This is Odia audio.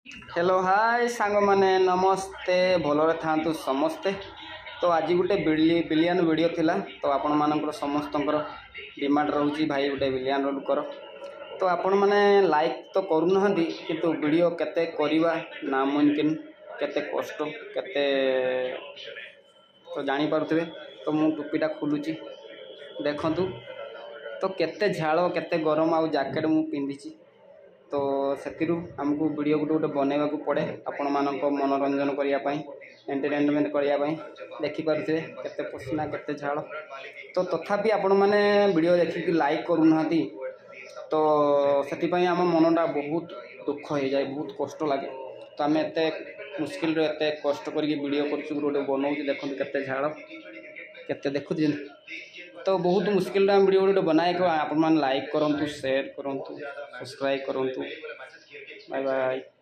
ହ୍ୟାଲୋ, ହାଏ ସାଙ୍ଗମାନେ, ନମସ୍ତେ। ଭଲରେ ଥାଆନ୍ତୁ ସମସ୍ତେ। ତ ଆଜି ଗୋଟେ ବିଲିୟନ ଭିଡ଼ିଓ ଥିଲା। ତ ଆପଣମାନଙ୍କର ସମସ୍ତଙ୍କର ଡିମାଣ୍ଡ ରହୁଛି, ଭାଇ, ଗୋଟେ ବିଲିୟନ ରୋଡ଼ କର। ତ ଆପଣମାନେ ଲାଇକ୍ ତ କରୁନାହାନ୍ତି, କିନ୍ତୁ ଭିଡ଼ିଓ କେତେ କରିବା ନାମୁମକିନ। କେତେ କଷ୍ଟ, କେତେ ତ ଜାଣିପାରୁଥିବେ। ତ ମୁଁ ଟୋପିଟା ଖୋଲୁଛି, ଦେଖନ୍ତୁ ତ କେତେ ଝାଳ, କେତେ ଗରମ, ଆଉ ଜ୍ୟାକେଟ୍ ମୁଁ ପିନ୍ଧିଛି। ତ ସେଥିରୁ ଆମକୁ ଭିଡ଼ିଓ ଗୋଟେ ଗୋଟେ ବନେଇବାକୁ ପଡ଼େ ଆପଣମାନଙ୍କ ମନୋରଞ୍ଜନ କରିବା ପାଇଁ, ଏଣ୍ଟରଟେନମେଣ୍ଟ କରିବା ପାଇଁ। ଦେଖିପାରୁଥିବେ କେତେ ପସିନା, କେତେ ଝାଳ। ତ ତଥାପି ଆପଣମାନେ ଭିଡ଼ିଓ ଦେଖିକି ଲାଇକ୍ କରୁନାହାନ୍ତି। ତ ସେଥିପାଇଁ ଆମ ମନଟା ବହୁତ ଦୁଃଖ ହେଇଯାଏ, ବହୁତ କଷ୍ଟ ଲାଗେ। ତ ଆମେ ଏତେ ମୁସ୍କିଲରେ, ଏତେ କଷ୍ଟ କରିକି ଭିଡ଼ିଓ କରୁଛୁ, ଗୋଟେ ଗୋଟେ ବନଉଛୁ। ଦେଖନ୍ତୁ କେତେ ଝାଳ, କେତେ ଦେଖୁଛନ୍ତି। ତ ବହୁତ ମୁସ୍କିଲରେ ଆମେ ଭିଡ଼ିଓ ଗୋଟେ ବନାଇକି, ଆପଣମାନେ ଲାଇକ୍ କରନ୍ତୁ, ସେୟାର କରନ୍ତୁ, ସବସ୍କ୍ରାଇବ୍ କରନ୍ତୁ। Bye bye.